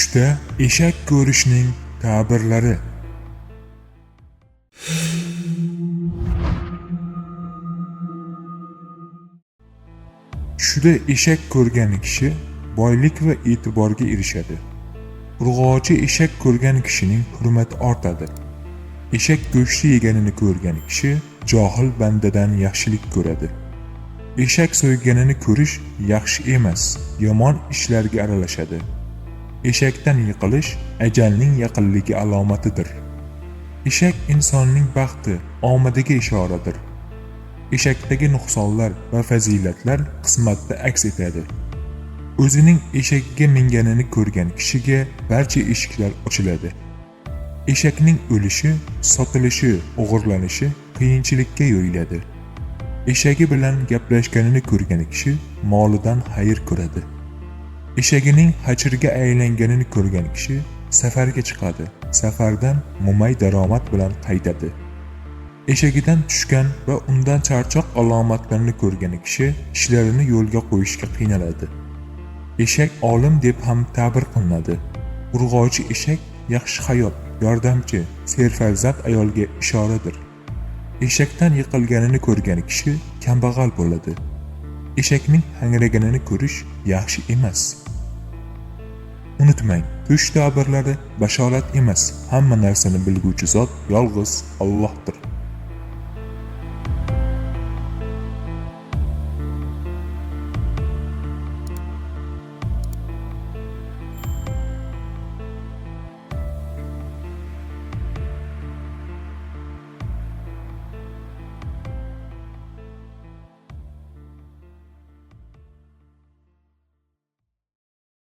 Tushda eshak ko'rishning ta'birlari. Tushida eshak ko'rgan kishi boylik va e'tiborga erishadi. Urg'ochi eshak ko'rgan kishining hurmati ortadi. Eshak go'shti yeganini ko'rgan kishi johil bandadan yaxshilik ko'radi. Eshak so'yganini ko'rish yaxshi emas, yomon ishlarga aralashadi. Eshakdan yiqilish ajalning yaqinligi alomatidir. Eshak insonning baxti, omadiga ishoradir. Eshakdagi nuqsonlar va fazilatlar qismatda aks etadi. O'zining eshagiga minganini ko'rgan kishiga barcha eshiklar ochiladi. Eshakning o'lishi, sotilishi, o'g'irlanishi qiyinchilikka yo'yiladi. Eshagi bilan gaplashganini ko'rgan kishi molidan xayr ko'radi. Eshagining xachirga aylanganini ko'rgan kishi safarga chiqadi. Safardan mo'may daromad bilan qaytadi. Eshagidan tushgan va undan charchoq alomatlarini ko'rgan kishi ishlarini yo'lga qo'yishga qiynaladi. Eshak olim deb ham ta'bir qilinadi. Urg'ochi eshak yaxshi hayot, yordamchi, serfarzand ayolga ishoradir. Eshakdan yiqilganini ko'rgan kishi kambag'al bo'ladi. Eshakning hangraganini ko'rish yaxshi emas. Unutmang, tush ta'birlari bashorat emas, hamma narsani bilguvchi zot yolg'iz Allohdir.